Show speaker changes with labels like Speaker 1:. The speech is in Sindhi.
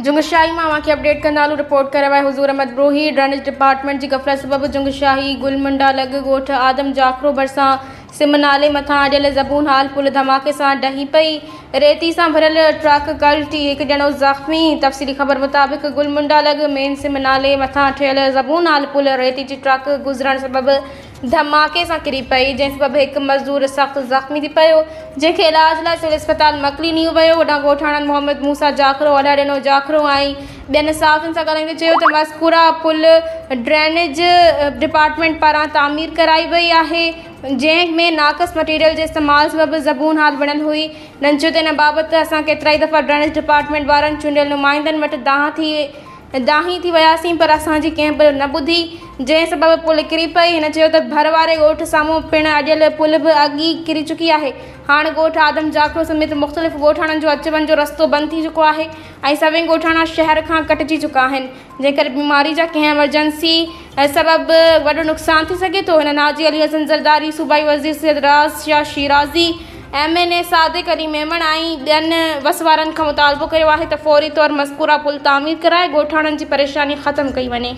Speaker 1: جنگشاهي مان اوهان کي اپڊيٽ ڪندا هلون رپورٽ ڪري آهي حضور احمد بروهي ڊرينيج ڊپارٽمينٽ جي غفلت سبب جنگشاهي گل منڊا لڳ ڳوٺ آدم جاکرو ڀرسان سم نالي مٿان اڏيل زبون حال پل ڌماڪي سان ڊهي پئي ريتي سان ڀريل ٽرڪ ڪلٽي هڪ ڄڻو زخمي تفصيلي خبر مطابق گل منڊا لڳ مين سم نالي مٿان ٺهيل زبون حال پل ريتي جي ٽرڪ گذرڻ سبب ڌماڪي سان ڪري پئي، جنهن سبب هڪ مزدور سخت زخمي ٿي پيو، جنهن کي علاج لاء سول اسپتال مڪلي نيو ويو. هوڏانهن ڳوٺاڻن محمد موسيٰ جاکرو، الهڏنو جاکرو ۽ ٻين صحافين سان ڳالهائيندي چيو ته مذڪوره پل ڊرينيج ڊپارٽمينٽ پاران تعمير ڪرائي وئي آهي، جنهن ۾ ناقص مٽيريل جي استعمال سبب زبون حال بڻيل هئي. هنن چيو ته ان بابت اسان ڪيترائي دفعا ڊرينيج ڊپارٽمينٽ وارن چونڊيل نمائندن وٽ دانهن ٿي دانهين ٿي وياسين پر اسان جي ڪنهن به نه ٻڌي، جنهن سبب پل ڪري پئي. هن چيو ته ڀر واري ڳوٺ سامهون پڻ اڏيل پل به اڳ ئي ڪري چڪي آهي. هاڻ ڳوٺ آدم جاکرو سميت مختلف ڳوٺاڻن جو اچ وڃ جو رستو بند ٿي چڪو آهي ۽ سوين ڳوٺاڻا شهر کان ڪٽجي چڪا آهن، جنهن ڪري بيماري جا ڪنهن ايمرجنسي سبب وڏو نقصان ٿي سگهي ٿو. هن حاجي علي حسن زرداري، صوبائي وزير Syed Raz Shah Shirazi, M N A Sadiq Ali Memon ۽ ٻين وس وارن کان مطالبو ڪيو آهي ته فوري طور مذڪوره پل تعمير ڪرائي ڳوٺاڻن جي پريشاني ختم ڪئي وڃي.